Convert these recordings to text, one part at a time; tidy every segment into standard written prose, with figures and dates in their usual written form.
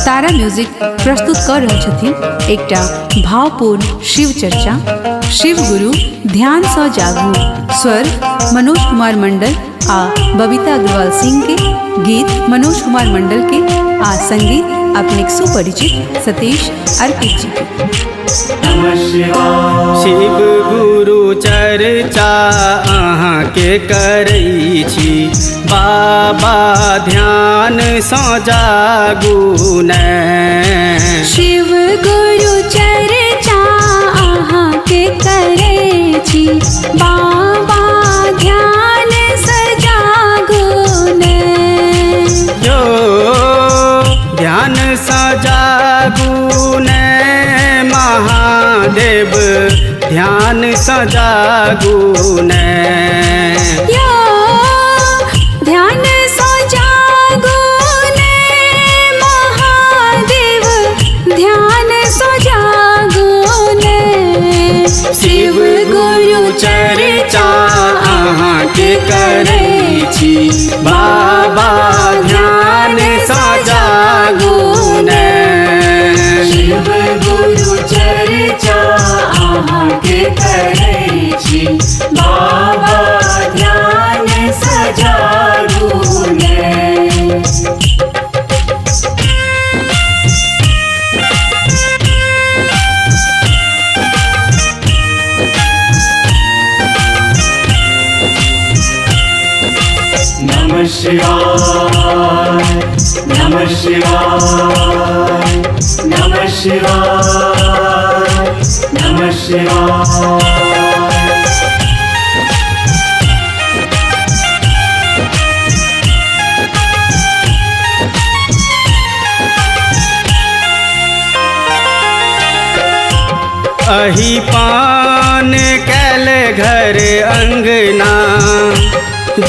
तारा music प्रस्तुत कर रहल छथिन एकटा भावपूर्ण शिव चर्चा, शिव गुरु ध्यान सँ जागू। स्वर मनोज कुमार मंडल आ बबीता अग्रवाल सिंह के, गीत मनोज कुमार मंडल के आ संगीत अपने सुपरिचित सतीश अर्पित जी के। शिव गुरु चर्चा अहाँके करै छी, बाबा ध्यान सँ जागू ने। शिव गुरु चर्चा अहाँके करै छी, बाबा ध्यान सँ जागू ने। यो ध्यान सँ जागू ने महादेव, ध्यान सँ जागू ने। यो ध्यान सँ जागू ने महादेव, ध्यान सँ जागू ने। शिव गुरु चर्चा अहाँके करै छी, बाबा ध्यान सँ जागू ने। शिव गुरु चर्चा अहाँके करै छी, बाबा ध्यान सँ जागू ने। नमः शिवाय, नमः शिवाय, नमः शिवाय, नमः शिवाय। अही पान कैल घर अंगना,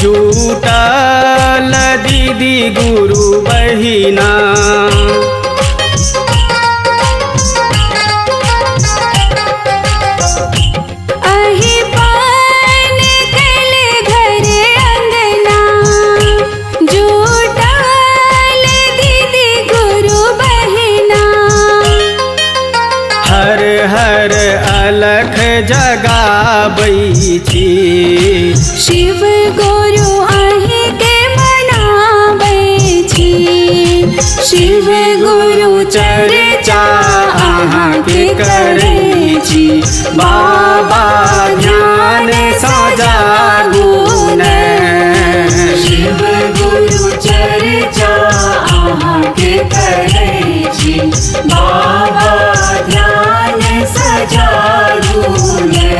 जुटल दीदी गुरु बहिना। अहि पान कैल घर अंगना, जुटल दीदी गुरु बहिना। हर हर अलख जगाबै छी, शिव गुरु अहीं के मनाबै छी। शिव गुरु चर्चा अहाँके करै छी, बाबा ध्यान सँ जागू ने। शिव गुरु चर्चा अहाँके करै छी, बाबा ध्यान सँ जागू ने।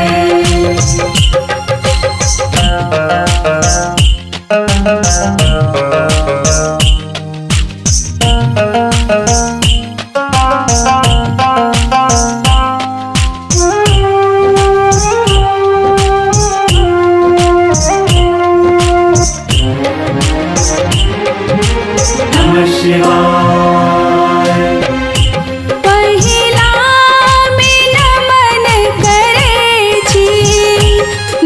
नमः शिवाय। पहिला में नमन करै छी,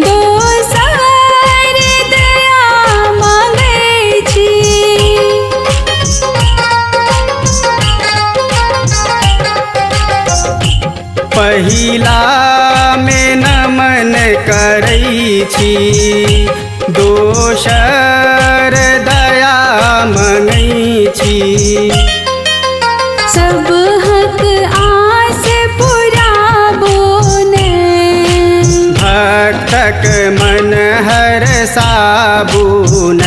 दोसर दया मांगै छी। पहिला में नमन करै छी, दोसर दया मंगै छी। सब हक आस पुराबो ने। भक्तक मन हर साबुन।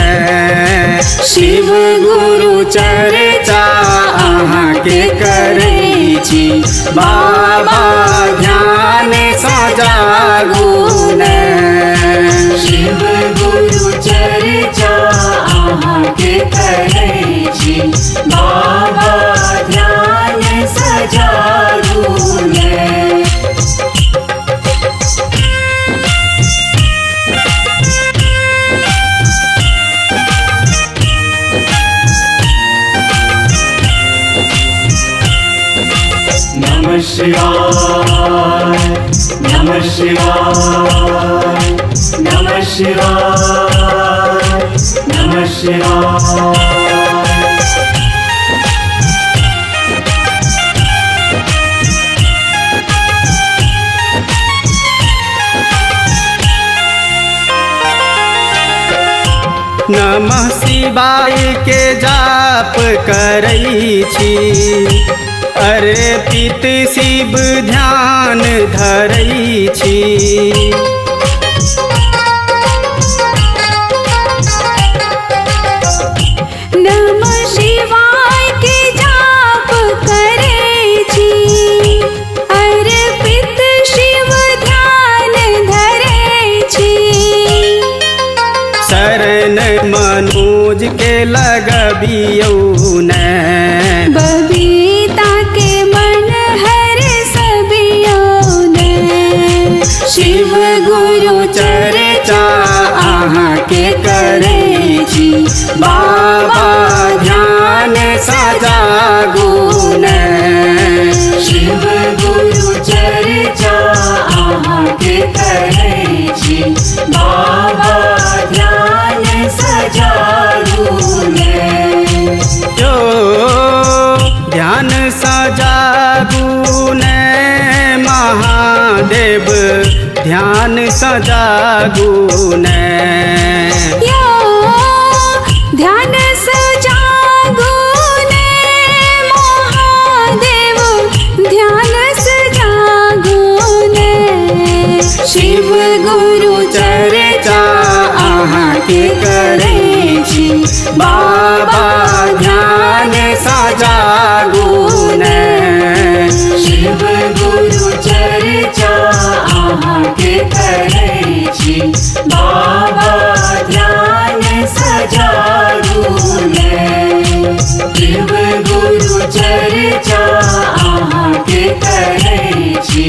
शिव गुरु चर्चा अहाँके करै छी, बाबा ध्यान सँ जागू ने। शिव गुरु चर्चा अहाँके करै छी, बाबा ध्यान सँ जागू ने। नमः शिवाय, नमः शिवाय, नमः शिवाय, नमः शिवाय। शिवाय के जाप करै छी, अर्पित शिव ध्यान धरै छी। नमः शिवाय के जाप करै छी, अर्पित शिव ध्यान धरै छी। शरण मनोज के लगबियौ ने, बबीता के मन हर सबियौ ने। शिव गुरु चर्चा अहाँके करै छी, बाबा ध्यान सजागू ने। शिव गुरु चर्चा अहाँके करै छी, बाबा ध्यान सजागू ने। जो ध्यान सजागू ने महादेव, ध्यान सजागू ने। यो ध्यान सजागू ने महादेव, ध्यान सजागू ने। शिव गुरु चर्चा अहाँके करै छी, बाबा ध्यान सजागू ने। शिव गुरु चर्चा अहाँके करै छी, बाबा ध्यान सजागू ने। शिव गुरु चर्चा अहाँके करै छी,